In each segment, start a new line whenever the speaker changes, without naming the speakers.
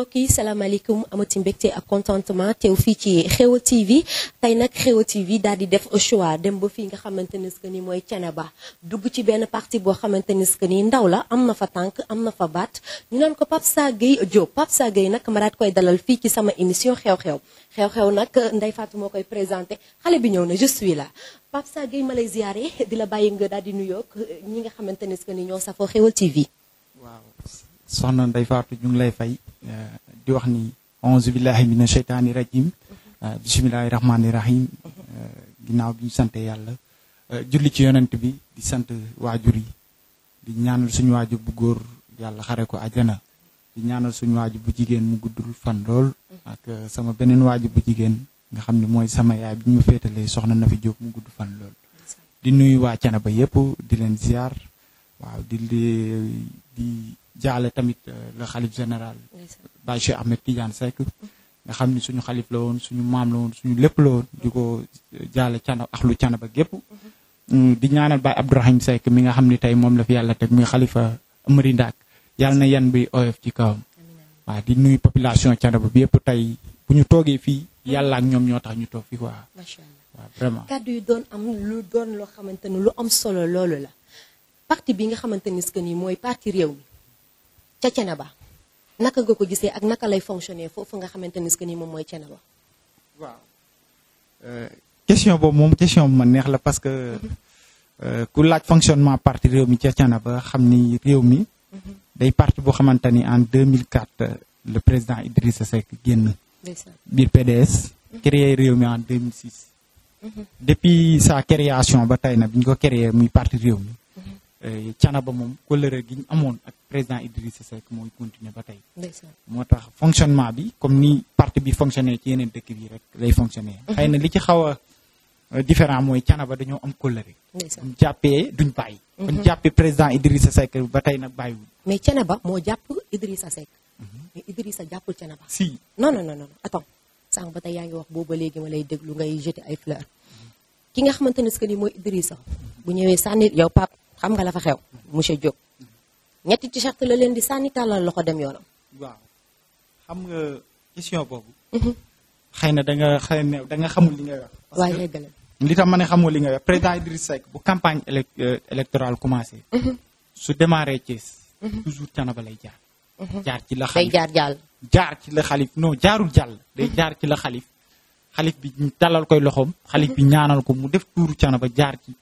mbokk yi salaamaaleykum amati mbégte ak contentement teew fii ci Xewa TV tey nag Xewa TV daal di def choix dem ba fii nga xamante ni mooy Thiénaba dugg ci benn parti boo xamante ni ndaw la am na fa tànk am na fa baat ñu naan ko Pape Sa Gueye Diop Pape Sa Gueye nag ma daat koy dalal fii ci sama émission xew-xew nag Ndeye Fatou moo koy présenté xale bi ñëw na je suis là Pape Sa Gueye ma lay ziare di la bàyyi nga daal di nuyoog ñi nga xamante ni ñoo safoo Xewa TV.
waaw soxna Ndeye Fatou ñu ngi lay fay di wax ni onze billahi mina sheytaani rajim bisimilahi rahmaani rahim ginnaaw bi ñu sante yàlla julli ci yonent bi di sant waajur yi di ñaanal suñu waajur bu góor yàlla xare ko àjjana di ñaanal suñu waajur bu jigéen mu guddul fan lool ak sama beneen waajur bu jigéen nga xam ne mooy sama yaay bi ñu féetalee soxna Nafi Diop mu gudd fan lool di nuyu waa Thiénaba yëpp di leen ziar waaw di jaale tamit le xalif général Baye Cheikh Ahmed Tidiane Seck nga xam ni suñu xalif la woon suñu maam la woon suñu lépp la woon di ko jaale Thiénaba axlu Thiénaba gépp di ñaanal Baye Abdourahim Seck mi nga xam ni tey moom la fi yàlla teg muy xalifa Amari Ndaak yàlla na yan bi oyof ci kawam waaw di nuyu population Thiénaba bi yëpp tey bu ñu toogee fii yàlla ak ñoom ñoo tax ñu toog fii quoi
macha allah
waaw vraiment
kàddu yu doon am lu doon loo xamante ni lu am solo loolu la parti bi nga xamante ni mooy parti réew mi ca Thiénaba naka nga ko gisee ak naka lay fonctionner foofu nga xamante ni moom mooy Thiénaba.
waaw question boobu moom question bu ma neex la parce que ku laaj fonctionnement parti réew mi ca Thiénaba xam ni réew mi day parti boo xamante ni en 2004 le président Idrissa Seck génn biir PDS créé réew mi en 2006 depuis sa création ba tey na bi ñu ko créé muy parti réew mi Thiénaba moom kóllëre gi ñu amoon ak président Idrissa Seck mooy continuer ba tey moo tax fonctionnement bi comme ni parti bi fonctionné ci yeneen dëkk bi rek lay fonctionné xëy na li ci xaw a différent mooy Thiénaba dañoo am kóllëre ñu jàppee duñ bàyyi kon jàppee président Idrissa Seck ba tey nag bàyyiwul
mais Thiénaba moo jàpp Idrissa Seck mais Idrissa jàppul Thiénaba
si
non attends sànq ba tey yaa ngi wax booba léegi ma lay déglu ngay jeter ay fleurs ki nga xamante ni mooy Idrissa bu ñëwee sànni yow Pape xam nga la fa xew monsieur Diop ñetti t-shirt la leen di sànni tàllal loxo dem yoonam.
waaw xam nga question boobu. xëy na da nga xamul li ngay wax.
waaye léegi
li tax ma ne xamul li ngay wax président Idrissa Seck bu campagne électorale commencé. su démarré Thiès. toujours Thiénaba lay jaar. jaar ci la xalif
day jàll.
jaar ci la xalif non jaarul jàll. day jaar ci la xalif. xalif bi ñu tàllal koy loxoom. xalif bi ñaanal ko mu def tuuru Thiénaba jaar ci.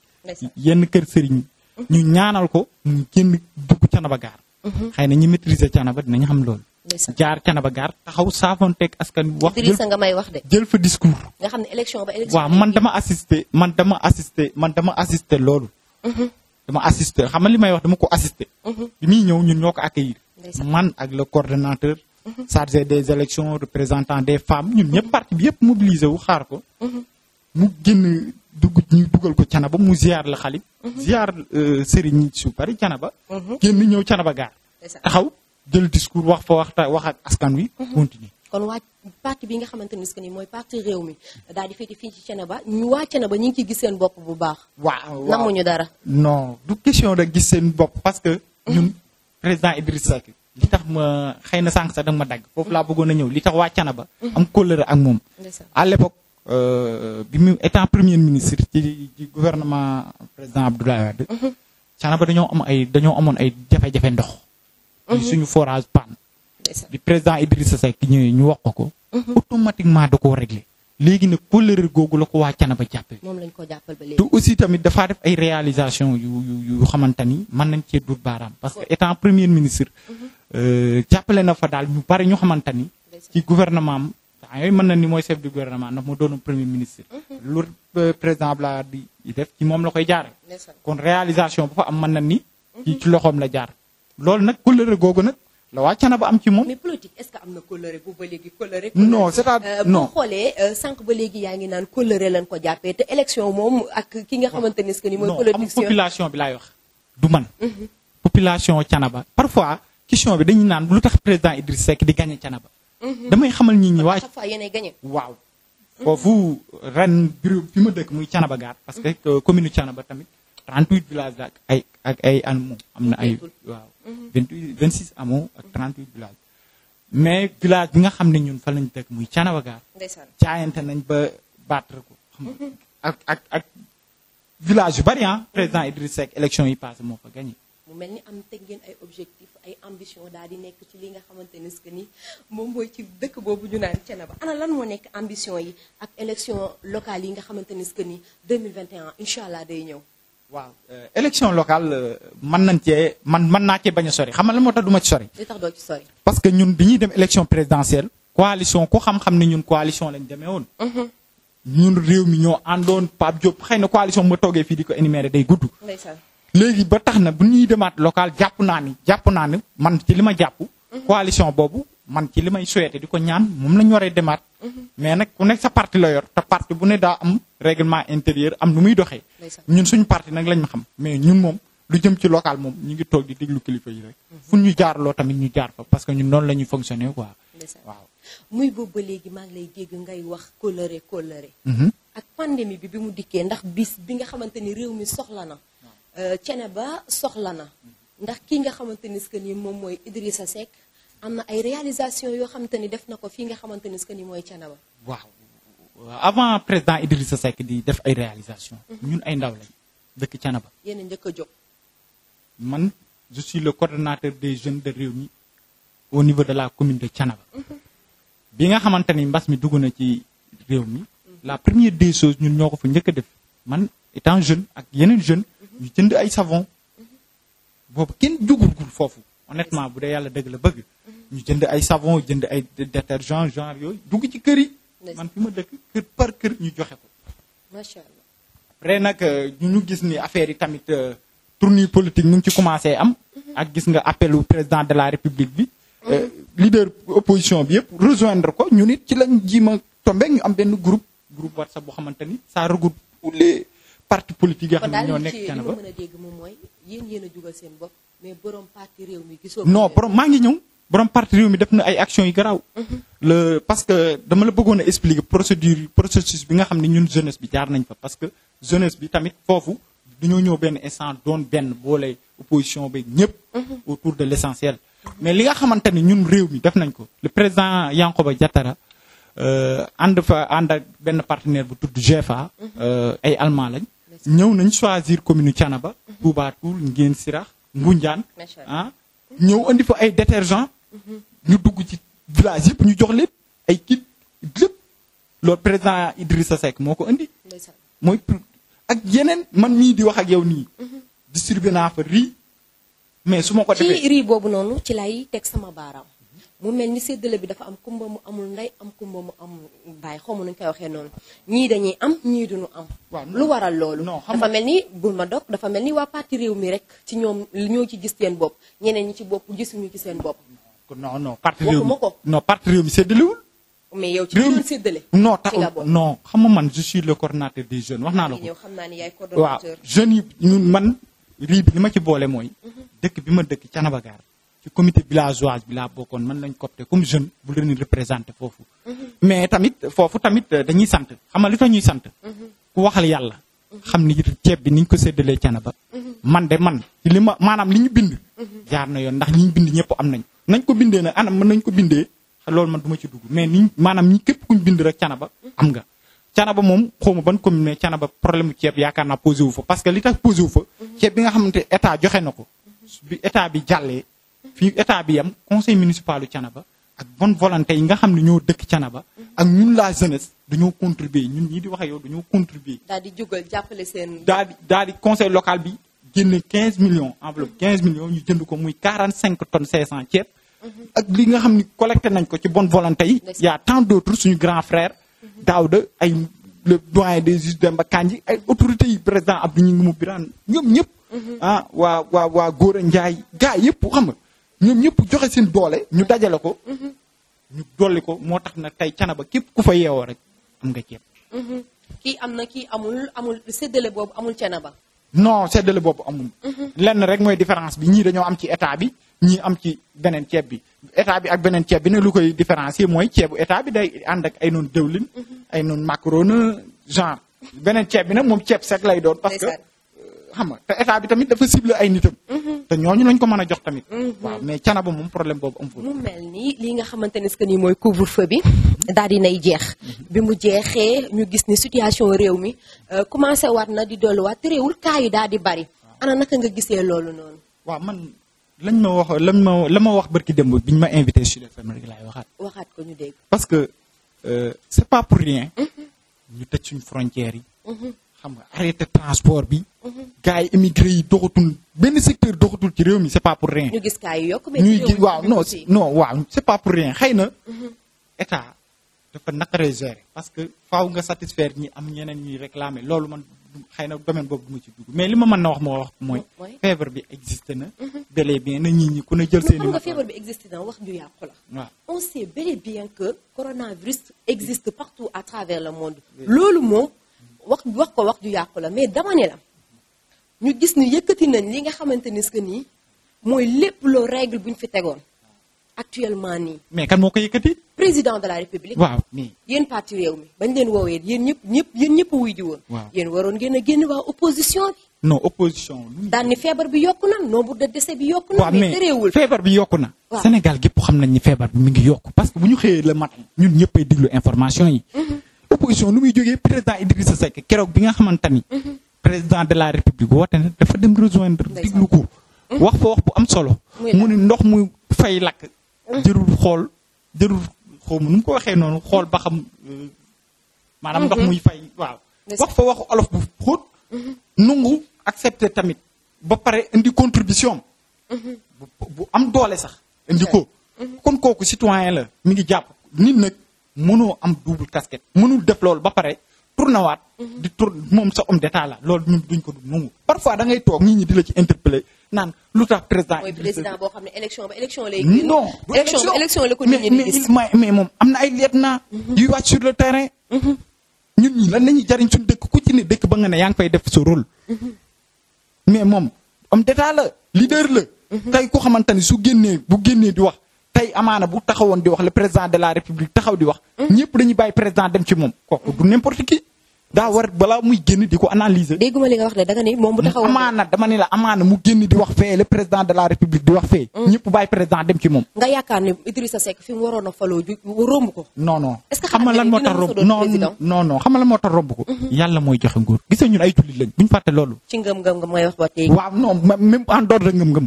yenn kër sëriñ ñu ñaanal ko mu génn dugg Thiénaba gaar xëy na ñi maîtriser Thiénaba dinañ xam loolu jaar Thiénaba gaar taxaw saafonteeg askan wax
Idrissa nga may wax de
jël fa discours
nga xam ne élection
waaw man dama assister loolu dama assister xam nga li may wax dama ko assister bi muy ñëw ñun ñoo ko accueillir man ak le coordonnateur chargé des élections représentant des femmes ñun ñëpp parti bi yëpp mobilisé wu xaar ko mu génn ñu dugal ko Thiénaba mu ziar la xalif ziar sëriñ su bari Thiénaba génn ñëw Thiénaba gaar taxaw jël discours wax ak askan wi continuer
kon waa parti bi nga xamante ni mooy parti réew mi daal di féete fii ci Thiénaba ñu waa Thiénaba ñu ngi ciy gis seen bopp bu baax
waaw
namuñu dara
non du question de gis seen bopp parce que ñun président Idrissa Seck li tax ma xëy na sànq sax danga ma dagg foofu laa bëggoon a ñëw li tax waa Thiénaba am kóllëre ak moom à l'époque bi mu étant premier ministre ci gouvernement président Abdoulaye Wade Thiénaba dañoo amoon ay jafe-jafe ndox suñu forage panne bi président Idrissa Seck ñëwee ñu wax ko automatiquement da koo réglé léegi nag kóllëre googu la ko waa Thiénaba jàppale
moom lañ ko jàppal ba léegi
te aussi tamit dafaa def ay réalisation yu xamante ni mën nañ cee dut baaraam parce que étant premier ministre jàppale na fa daal ñu bari ñu xamante ni ci gouvernement am yooyu mën na ni mooy chef du gouvernement ndax moo doon premier ministre lu président Abdoulaye di def ci moom la koy jaare kon réalisation bu fa am mën na ni ci loxoom la jaar loolu nag kóllëre googu nag la waa Thiénaba am ci moom
mais politique est-ce que am na kóllëre bu ba léegi kóllëre
non c'est-à-dire non
boo xoolee sànq ba léegi yaa ngi naan kóllëre lañ ko jàppee te élection moom ak ki nga xamante ni mooy politicien
population bi laay wax du man population Thiénaba parfois question bi dañuy naan lu tax président Idrissa Seck di gagné Thiénaba damay xamal nit ñi waa
chaque fois yéenay gagné
waaw foofu ren bureau fi ma dëkk muy Thiénaba gaar parce que commune Thiénaba tamit 38 villages ak ay animaux am na ay waaw 26 hameaux ak 38 villages mais village bi nga xam ne ñun fa lañ dëkk muy Thiénaba Gare caayante nañ ba battre ko xam nga ak village yu bari président Idriss Seck élection yi passé moo fa gagné.
mu mel ni am teg ngeen ay objectif ay ambition daal di nekk ci li nga xamante ni que ni moom mooy ci dëkk boobu ñu naan Thiénaba ana lan moo nekk ambition yi ak élection locale yi nga xamante ni que ni 2021 incha allah day ñëw.
waaw élection locale mën nañ cee mën naa cee bañ a sori xam nga lan moo tax du ma ci sori.
li tax doo ci sori.
parce que ñun bi ñuy dem élection présidentielle coalition ku xam-xam ne ñun coalition lañ demee woon. ñun réew mi ñoo àndoon Pape Diop xëy na coalition bu ma toogee fii di ko énumérer day gudd. léegi ba tax na bu ñuy demaat local jàpp naa ni man ci li ma jàpp. coalition boobu man ci li may souhaité di ko ñaan moom la ñu waree demaat. mais nag ku nekk sa parti la yor te parti bu ne daa am règlement intérieur am nu muy doxee. ñun suñu parti nag lañ ma xam mais ñun moom lu jëm ci local moom ñu ngi toog di déglu kilifa yi rek. fu ñu jaarloo tamit ñu jaar fa parce que ñun noonu la ñuy fonctionner quoi. waaw.
muy boobu ba léegi maa ngi lay dégg ngay wax kóllëre. ak pandémie bi mu dikkee ndax bis bi nga xamante ni réew mi soxla na. Thiénaba soxla na. ndax ki nga xamante ni que ni moom mooy Idrissa Seck am na ay réalisation yoo xamante ni def na ko fii nga xamante ni que ni mooy Thiénaba.
waaw avant président Idrissa Seck di def ay réalisation ñun ay ndaw lañ dëkk Thiénaba.
yéen a njëkk a jóg.
man je suis le coordonnateur des jeunes de Rewmi au niveau de la commune de Thiénaba. bi nga xamante ni mbas mi dugg na ci réew mi la première des choses ñun ñoo ko fa njëkk a def man étant jeune ak yeneen jeune ñu jënd ay savon boobu kenn jugulgul foofu honnêtement bu dee yàlla dëgg la bëgg ñu jënd ay savon jënd ay détergent genre yooyu dugg ci kër yi man fi ma dëkk kër par kër ñu joxe ko
macha allah.
après nag ñu gis ni affaire yi tamit tournée politique ñu ngi ci commencé am ak gis nga appelu président de la république bi leader opposition bi yëpp rejoindre ko ñu nit ci lañ jima tombé ñu am benn groupe WhatsApp boo xamante ni ça regroupe les partis politiques yoo xam ne ñoo nekk Thiénaba.
kon daal li ci mën a dégg moom mooy yéen a jugal seen bopp mais borom parti réew mi gisoo.
non borom maa ngi ñëw borom parti réew mi def na ay actions yu garaaw. parce que dama la bëggoon a expliquer processus bi nga xam ne ñun jeunesse bi jaar nañ fa parce que jeunesse bi tamit foofu dañoo ñëw benn instant doon benn boole opposition bi ñëpp. autour de l'essentiel. mais li nga xamante ni ñun réew mi def nañ ko le président Yankhoba Diattara ànd ak benn partenaire bu tudd GFA. ay allemand lañ. ñëw nañ choisir commune Thiénaba. Touba Toul Nguéne Sirax Ngoundiane. ñëw andi fa ay détergents. ñu dugg ci village yëpp ñu jox lépp ay kit lépp loolu président Idrissa Seck moo ko andi. mooy ak yeneen man mii di wax ak yow nii. distribué naa fa riz. mais su ma ko defee
ci riz boobu noonu ci lay teg sama baaraam mu mel ni séddale bi dafa am kumba mu amul ndey am kumba mu amul baay xaw ma nu ñu koy waxee noonu ñii dañuy am ñii duñu am. lu waral loolu. dafa mel ni bul ma dog dafa mel ni waa parti réew mi rek ci ñoom ñoo ci gis seen bopp ñeneen ñi ci bopp gisuñu ci seen bopp.
non parti réew mi non parti réew mi séddalewul.
mais yow ci li doon séddale.
non xam nga man je suis le coordonnateur des jeunes wax naa la ko.
yow xam naa ni yaay coordonnateur.
waaw jeunes yi ñun man riz bi li ma ci boole mooy. dëkk bi ma dëkk Thiénaba Gare ci comité villageoise bi laa bokkoon man lañ copté comme jeune bu leen représenté foofu. mais tamit foofu tamit dañuy sant xam nga li tax ñuy sant. ku waxal yàlla. xam ni ceeb bi niñ ko séddalee Thiénaba. man ci li ma maanaam li ñu bind. jaar na yoon ndax li ñu bind ñëpp am nañ ko bindee nag anam mën nañ ko bindee loolu man du ma ci dugg mais ni maanaam ñi képp kuñ bind rek Thiénaba am nga. Thiénaba moom xawma ban commune mais Thiénaba problème mu ceeb yaakaar naa posé wu fa parce que li tax posé wu fa. ceeb bi nga xamante état joxe na ko. bi état bi jàllee fii état bi yam conseil municipal u Thiénaba ak bonne volonté yi nga xam ne ñoo dëkk Thiénaba ak ñun la jeunesse dañoo contribuer ñun ñii di wax yow dañoo contribuer.
daal di jugal jàppale seen.
daal di conseil local bi génne 15 millions enveloppe 15 millions ñu jënd ko muy 45 tonnes 500 ceeb. ak li nga xam ni collecté nañ ko ci bonne volonté yi. y a tant d'autres suñu grand frère. Daouda ay le doyen des juges Demba Kandji ay autorités yi président Abdou Gningue Birane ñoom ñëpp. waa Gora Ndiaye gaa yëpp xam nga ñoom ñëpp joxe seen doole ñu dajale ko. ñu dolli ko moo tax nag tey Thiénaba képp ku fa yeewoo rek am nga ceeb.
kii am na kii amul séddale boobu amul Thiénaba.
non séddale boobu amul. lenn rek mooy différence bi ñii dañoo am ci état bi ñii am ci beneen ceeb bi état bi ak beneen ceeb bi ne lu koy différencier mooy ceebu état bi day ànd ak ay noonu dëwlin. ay noonu macaroni genre beneen ceeb bi nag moom ceeb sec lay doon. parce que xam nga te état bi tamit dafa ciblé ay nitam. te ñooñu lañ ko mën a jox tamit. waaw mais Thiénaba moom problème boobu am.
mu mel ni li nga xamante ne que ni mooy couvre-feu bi daal di nay jeex. bi mu jeexee ñu gis ni situation réew mi commencé waat na di dolliwaat te réewul cas yi daal di bari. ana naka nga gisee loolu noonu.
waaw man lañ ma wax la ma wax barki démb bi ñu ma invité Sud FM rek laay waxaat.
waxaat ko ñu dégg.
parce que c'est pas pour rien. ñu tëj suñu frontières yi. xam nga arrêté transport bi. gars yi immigré yi doxatul benn secteur doxatul ci réew mi c'est pas pour rien.
ñu gis cas yi yokk mais
ñuy gis waaw non waaw c'est pas pour rien xëy na. état dafa naqaree gérer parce que faaw nga satisfaire ñi am ñeneen ñuy réclamer loolu man xëy na domaine boobu du ma ci dugg mais li ma mën na wax moo wax mooy. feebar bi existe na. bel et bien na ñi ku ne jël seen i.
xam nga feebar bi existe na wax ju yàqu la.
waaw
on sait bel et bien que coronavirus existe partout à travers le monde. loolu moom wax ju yàqu la mais dama ne la ñu gis ni yëkkati nañ li nga xamante ni que nii mooy lépp loo règle bu ñu fi tegoon actuellement nii.
mais kan moo ko yëkkati.
président de la république.
waaw mais
yéen parti réew mi bañ leen woowee yéen ñëpp wuy ji woon.
waaw
yéen waroon ngeen a génn waa opposition bi.
non opposition.
daan ni feebar bi yokku na nombre de décès bi yokku na.
waaw
mais terewul
feebar bi yokku na.
waaw
Sénégal gépp xam nañ ni feebar bi mi ngi yokku parce que bu ñu xëyee le matin ñun ñëppay diglu information yi. opposition lu muy jógee président Idrissa Seck keroog bi nga xamante ni. président de la république woote na dafa dem rejoindre diglu ko. wax fa wax bu am solo. mu ni ndox mu fay lakk. jërul xool xaw ma nu mu ko waxee noonu xool ba xam maanaam ndox muy fay waaw. wax fa waxu olof bu xóot. nungu accepté tamit ba pare indi contribution. bu am doole sax. indi ko kon kooku citoyen la mi ngi jàpp nit nag mënoo am double casquette. mënul def loolu ba pare tournawaat. di moom sa homme d'état la loolu ñun duñ ko du nungu. parfois da ngay toog nit ñi di la ci interpeller naan lu tax président.
mooy président boo xam ne élection lay.
non
élection la ko nit ñi di gis.
mais moom am na ay lieutenant yuy wàcc sur le terrain. ñun ñi lan la ñuy jariñ suñu dëkk ku ci ne dëkk ba nga ne yaa ngi fay def sa rôle. mais moom homme d'état la leader la. tey ku xamante ni bu génnee di wax tey amaana bu taxawoon di wax le président de la république taxaw di wax. ñëpp dañuy bàyyi président dem ci moom kooku du n'importe qui. daa war balaa muy génn di ko analyser.
dégguma li nga wax de danga ni moom bu taxawoon.
amaana dama ne la amaana mu génn di wax fee le président de la république di wax fee. ñëpp bàyyi président dem ci moom.
nga yaakaar ne Idrissa Seck fi mu waroon a faloo ju romb ko.
non
est-ce que
xam nga lan moo tax romb non xam nga lan moo tax romb ko. yàlla mooy joxe nguur gis nga ñun ay jullit lañ bu ñu fàtte loolu.
ci ngëm-ngëm nga may wax ba tey.
waaw non même en dehors de ngëm-ngëm.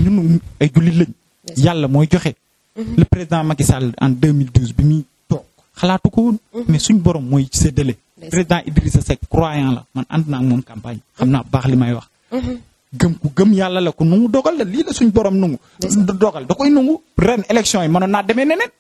ñun ay jullit lañ. yàlla mooy joxe. le président Macky Sall en 2012 bi muy toog xalaatu ko woon. mais suñ borom mooy séddale. président Idrissa Seck croyant la man ànd naa ak moom campagne xam naa baax li may wax. gëm yàlla la ko nungu dogal la lii la suñ borom nungu. dogal da koy nungu ren élection yi mënoon naa demee neneen.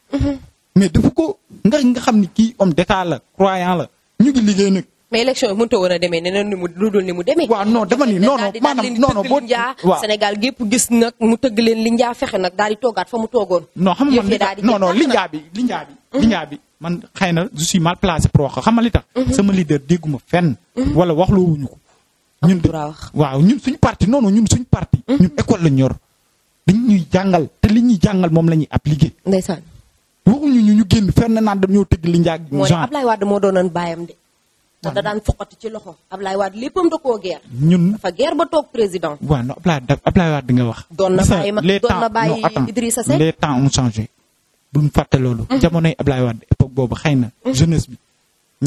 mais dafa ko nga xam ni kii homme d'état la croyant la ñu ngi liggéey nag.
mais élection yi mënut a woon a demee neneen lu dul ni mu demee.
waaw non dama ni non maanaam non boo
waaw Sénégal gépp gis nag mu tëgg leen li njaa fexe nag daal di toogaat fa mu toogoon.
non xam nga man non linjaa bi man xëy na je suis mal placé pour wax xam nga li tax. sama leader dégguma fenn. wala waxloowuñu ko. ñun waaw ñun suñu parti non ñun suñu parti. ñun école la ñor dañ ñuy jàngal te li ñuy jàngal moom la ñuy appliquer.
ndeysaan.
waxuñu ñu génn fenn naan dañoo tëgg linjaa.
mooy Ablaye Wade moo doonoon bàyyam de. te da daan foqati ci loxo Ablaye Wade léppam da koo guerre. ñun dafa guerre ba toog président.
waaw non Ablaye Wade nga wax.
doon na bàyyi Idrissa Seck.
les temps ont changé. buñ fàtte loolu. jamonoy Ablaye Wade époque boobu xëy na. jeunesse bi.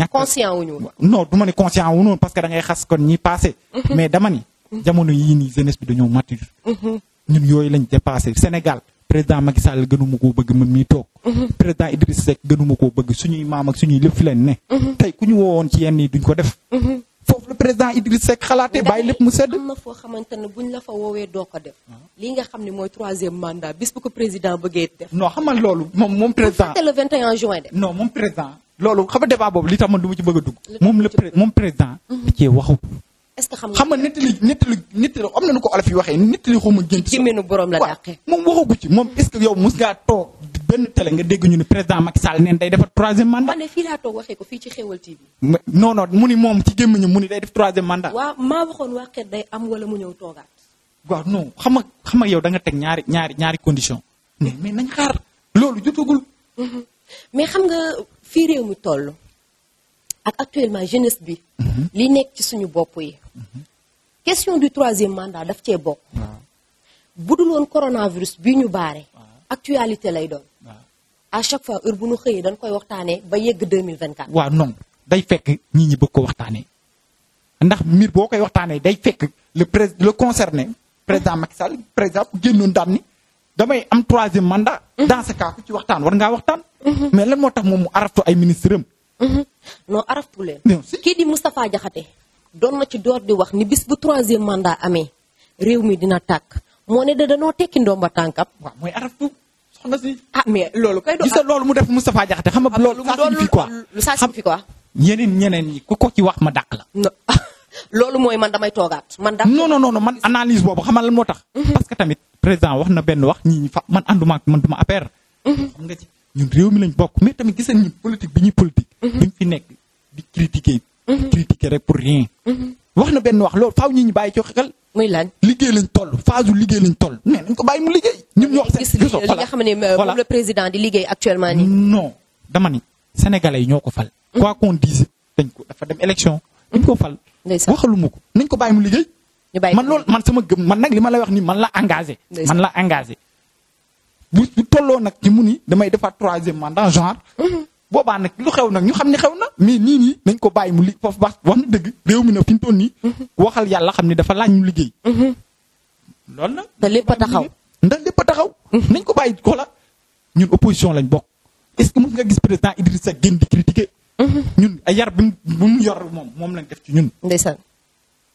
conscient wuñu woon.
non du ma ne conscient wu noonu parce que da ngay xas kon ñi passé. mais dama ni. jamono yii nii jeunesse bi dañoo mature. ñun yooyu lañ dépassé Sénégal. président Macky Sall gënuma koo bëgg man mii toog. président Idriss Seck gënuma koo bëgg suñuy maam ak suñuy lépp fi leen ne. tey ku ñu woowoon ci yenn yi duñ ko def. foofu la président Idriss Seck xalaatee bàyyi lépp mu sedd.
am na foo xamante ne buñ la fa woowee doo ko def. lii nga xam ne mooy 3e mandat bis bu ko président bëggee def.
non xam nga loolu moom président.
le 21 juin de.
non moom président. loolu xam nga débat boobu li tax man du ma ci bëgg a dugg. moom président. da cee waxu.
est-ce que
xam nga nettali am na nu ko olof yi waxee nettali xuma gént.
gémmiñu borom la dàqee.
moom waxagu ci moom est-ce que yow mos ngaa toog benn télé nga dégg ñu ne président Macky Sall neen day defar 3e mandat.
man de fii laa toog waxee ko fii ci Xéwal TV.
non mu ni moom ci gémmiñam mu ni day def 3e mandat.
waaw maa waxoon waxee day am wala mu ñëw toogaat.
waaw non xam nga yow da nga teg ñaari condition mais nañ xaar loolu jotagul.
mais xam nga fii réew mi toll ak actuellement jeunesse bi. li nekk ci suñu bopp yi. question du troisième mandat daf cee bokk. bu dul woon coronavirus bii ñu baare. actualité lay doon. à chaque fois heure bu ñu xëyee dañ koy waxtaanee ba yegg 2024.
waaw non day fekk ñii ñi bëgg ko waxtaanee ndax mbir boo koy waxtaanee day fekk le concerné président Macky Sall par exemple génnoon daan ni damay am troisième mandat. dans ce cas ku ci waxtaan war ngaa waxtaan. mais lan moo tax moom mu araftu ay ministre am.
non araftu leen. kii di Moustapha Diakhaté doon na ci door di wax ni bis bu troisième mandat amee réew mi dina tàkk moo ne danoo tekki ndomba tànkam.
waaw mooy araftu soxna si.
ah mais loolu kay.
gis nga loolu mu def Moustapha Diakhaté xam nga loolu. ça signifie quoi
ça signifie quoi.
ñeneen ñi ku ko ci wax ma dàq la.
loolu mooy man damay toogaat man.
non man analyse boobu xam nga lan moo tax. parce que tamit président wax na benn wax ñi fa man ànduma ak man duma APR. xam nga ci ñun réew mi lañ bokk mais tamit gis nañ ni politique bi ñuy politique. duñ fi nekk di critiquer. critiquer rek pour rien. wax na benn wax loolu faaw ñi bàyyi ci xel.
muy lan
liggéey lañ toll phase liggéey lañ toll mais nañ ko bàyyi mu liggéey. ñun ñoo
gis li nga xam ne moom le président di liggéey actuellement nii.
non dama ni sénégalais yi ñoo ko fal. quoi qu'on dise dañ ko dafa dem élection. dañ ko fal. waxaluma ko nañ ko bàyyi mu liggéey. man loolu man sama gëm man nag li ma lay wax ni man la engagé. man la engagé. bu tolloo nag ci mu ni damay defaat troisième mandat genre. boobaa nag lu xew nag ñu xam ne xew na mais nii nañ ko bàyyi mu li foofu wax na dëgg réew mi na fi ñu toll nii. waxal yàlla xam ne dafa laaj ñu liggéey. loolu nag.
te lépp a taxaw.
ndax lépp a taxaw. nañ ko bàyyi xoola ñun opposition lañ bokk est-ce que mën nga gis président Idrissa génn di critiquer. ñun ay yar bi mu yor moom lañ def ci ñun.
ndeysaan.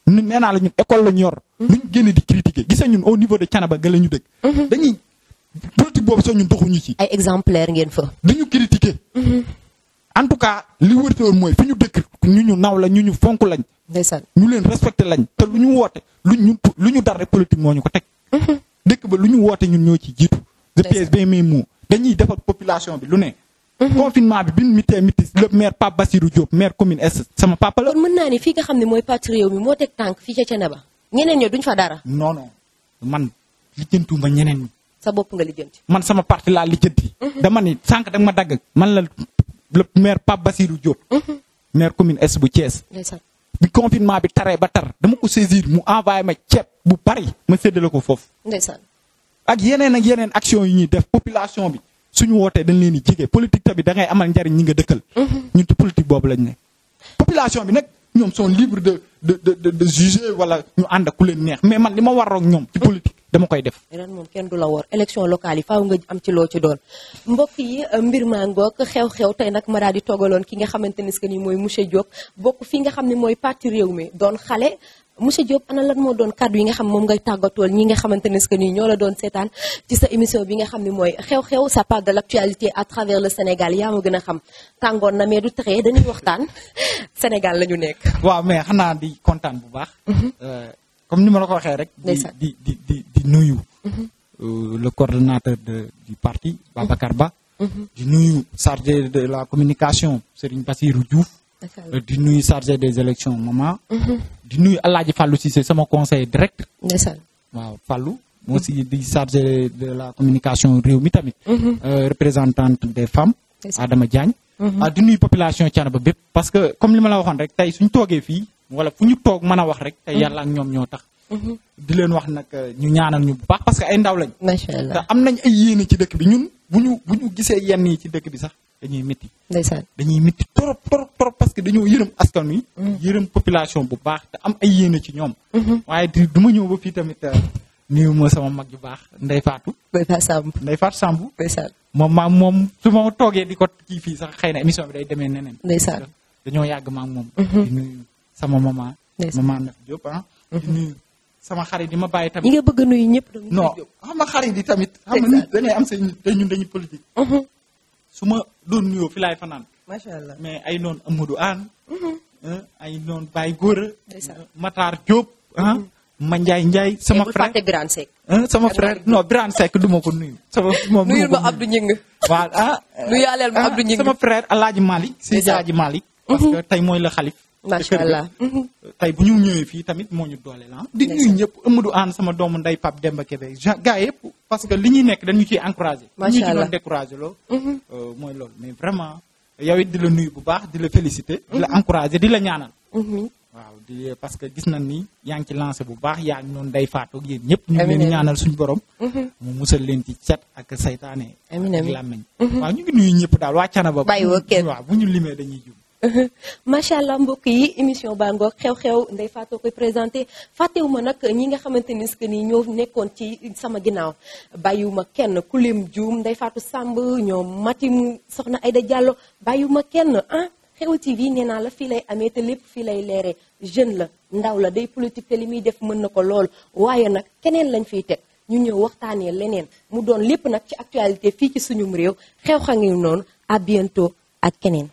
ñun nee naa la ñun école lañ yor. luñ génn di critiquer gis ñun au niveau de Thiénaba ga la ñu dëkk. dañuy politique boobu sax ñun doxuñu ci.
ay exemplaire ngeen fa.
dañu critiquer. en tout cas li wërte woon mooy fi ñu dëkk ñu naw la ñu fonk lañ.
ndeysaan.
ñu leen respecté lañ te lu ñu woote lu ñu dar rek politique moo ñu ko teg. dëkk ba lu ñu woote ñun ñoo ci jiitu. ndeysaan de mes mots dañuy defal population bi lu ne. confinement bi bi mu miti le maire Pape Bassirou Diop maire commune Est sama papa la.
kon mën naa ni fii nga xam ne mooy parti réew mi moo teg tànk fii ca Thiénaba ñeneen ñoo duñ fa dara.
non man lijjantiwuma ñeneen ñi.
sa bopp nga lijjanti.
man sama parti laa lijjanti. dama ni sànq da nga ma dagg man la le maire Pape Bassirou Diop. maire commune Est bu Thiès. bi confinement bi taree ba tar dama ko saisir mu envoyé ma ceeb bu bari ma séddale ko foofu.
ndeysaan.
ak yeneen action yi ñuy def population bi suñu wootee dañ leen di jege politique tamit da ngay amal njariñ ñi nga dëkkal. ñun ci politique boobu lañ ne. population bi nag ñoom sont libres de juger wala ñu ànd ak ku leen neex mais man li ma waroon ñoom ci politique dama koy def.
ren moom kenn du la woor élection locale yi faaw nga am ci loo ci doon mbokk yi mbir maa ngoog xew-xew tey nag ma daal di toogaloon ki nga xamante ne que ni mooy monsieur Diop bokk fi nga xam ne mooy parti réew mi doon xale. monsieur Diop ana lan moo doon kàddu yi nga xam moom ngay tàggatool ñi nga xamante ne que ni ñoo la doon seetaan ci sa émission bi nga xam ne mooy xew-xew ça parle de l'actualité à travers le Sénégal yaa ma gën a xam tàngoon na mais du tere dañuy waxtaan Sénégal la ñu nekk.
waaw mais xanaa di kontaan bu baax. comme ni ma la ko waxee rek. di nuyu. le coordonnateur du parti Babacar Ba. di nuyu chargé de la communication Serigne Bassirou Diouf. di nuyu chargé des élections maman. di nuyu Alaaji Fallou Cissé sama conseil direct.
ndeysaan.
waaw Fallou moo si di chargé de la communication réew mi tamit. représentante des femmes. Adama Diagne. di nuyu population Thiénaba bépp parce que comme li ma la waxoon rek tey suñ toogee fii wala fu ñu toog mën a wax rek. tey yàlla ak ñoom ñoo tax. di leen wax nag ñu ñaanal ñu bu baax parce que ay ndaw lañ.
macha allah
te am nañ ay yéene ci dëkk bi ñun bu ñu gisee yenn yi ci dëkk bi sax. dañuy métti.
ndeysaan.
dañuy métti trop parce que dañoo yërëm askan wi. yërëm population bu baax te am ay yéene ci ñoom. waaye du ma ñëw ba fii tamit nuyu ma sama mag ju baax Ndeye Fatou. Ndeye Fatou Samb.
ndeysaan.
moom su ma toogee di ko kii fii sax xëy na émission bi day demee neneen.
ndeysaan.
dañoo yàgg ma ak moom. di nuyu sama maman. maman Nef Diop di nuyu sama xarit yi ma bàyyi tamit.
ñi nga bëgg a nuyu ñëpp.
non xam nga xarit yi tamit. xam nga nit da ngay am say nit te ñun dañuy politique. su ma doon nuyoo fi laay fanaan.
macha allah
mais ay noonu Amadou Anne. ay noonu Baye Gora. Matar Diop. ma Ndiaye sama frère
fàtte Birane Seck.
sama frère non Birane Seck du ma ko nuyu. moom
nuyul ma Abdou Gningue.
waaw
nuyaaleel ma Abdou Gningue.
sama frère El Hadj Malick. si Hadj Malick. parce que tey mooy la xalif.
macha allah.
tey bu ñu ñëwee fii tamit moo ñu doole la di nuyu ñëpp Amadou Anne sama doomu nday Pape Demba Kébé gars yëpp parce que li ñuy nekk dañu ciy encouragé.
macha allah
ñu ci doon découragé loo. mooy loolu mais vraiment yow it di la nuyu bu baax di la féliciter. di la encouragé di la ñaanal. waaw di parce que gis nañ ni yaa ngi ci lancé bu baax yaa ngi noonu day faatu ak yéen ñëpp ñu ngi leen di ñaanal suñu borom mu musal leen ci cat ak saytaane ak làmmiñ waaw ñu ngi nuyu ñëpp daal waa Thiénaba
bàyyiwoo kenn
waaw bu ñu limee dañuy jum
macha allah mbokk yi émission baa ngoog xew-xew Ndeye Fatou koy présenté fàttewuma nag ñi nga xamante ni que ni ñoo nekkoon ci sama ginnaaw bàyyiwuma kenn ku lim juum Ndeye Fatou Samb ñoom Matim soxna Aïda Diallo bàyyiwuma kenn ah Xew TV nee naa la fii lay amee te lépp fii lay leeree jeune la ndaw la day politique te li muy def mën na ko lool waaye nag keneen lañ fiy teg ñu ñëw waxtaanee leneen mu doon lépp nag ci actualité fii ci suñum réew xew xa ngi noonu à bientôt ak keneen